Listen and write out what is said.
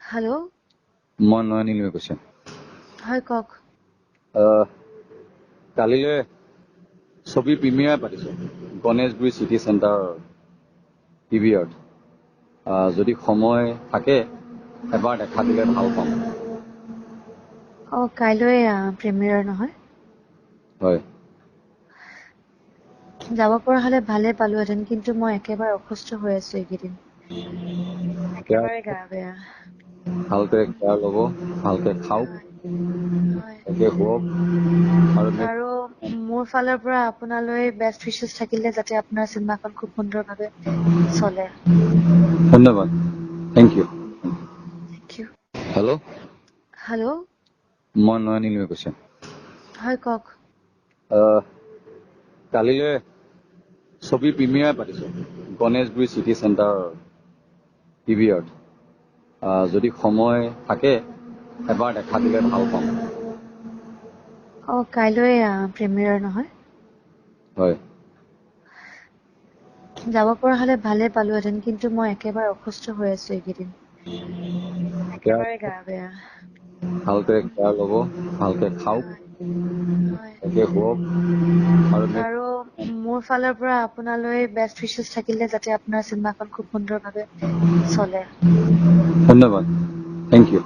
Hello'. মই নয়ন নীলিমে কৈছে। হয়, কওক। কালিলৈ ছবি প্ৰিমিয়াৰ পাতিছোঁ গণেশগুৰি চিটি চেণ্টাৰৰ পি ভি আৰত। যদি সময় থাকে, এবাৰ দেখা দিলে ভাল পাম। অঁ, কাইলৈ প্ৰিমিয়াৰ নহয়? হয়। যাব পৰা হ'লে ভালে পালোহেঁতেন, কিন্তু মই একেবাৰে অসুস্থ হৈ আছো এইকেইদিন। একেবাৰে গা বেয়া। ভালকৈ কেয়াৰ ল'ব, ভালকৈ খাওক, ভালকৈ শুৱক আৰু আৰু মোৰ ফালৰ পৰা আপোনালৈ বেষ্ট উইচেছ থাকিলে, যাতে আপোনাৰ চিনেমাখন খুব সুন্দৰভাৱে চলে। ধন্যবাদ, thank U. Thank U. Hello. Hello. মই নয়ন নীলিমে কৈছে। হয়, কওক। কালিলৈ ছবি প্ৰিমিয়াৰ পাতিছোঁ গণেশগুৰি চিটি চেণ্টাৰৰ পি ভি আৰত। যদি সময় থাকে, এবাৰ দেখা দিলে ভাল পাম। অঁ, কাইলৈ প্ৰিমিয়াৰ নহয়? হয়। যাব পৰা হ'লে ভালে পালোহেঁতেন, কিন্তু মই একেবাৰে অসুস্থ হৈ আছো এইকেইদিন। একেবাৰে গা বেয়া। ভালকৈ কেয়াৰ ল'ব, ভালকৈ খাওক, ভালকৈ শুৱক আৰু আৰু মোৰ ফালৰ পৰা আপোনালৈ বেষ্ট উইচেছ থাকিলে, যাতে আপোনাৰ চিনেমাখন খুব সুন্দৰভাৱে চলে। ধন্যবাদ, thank U.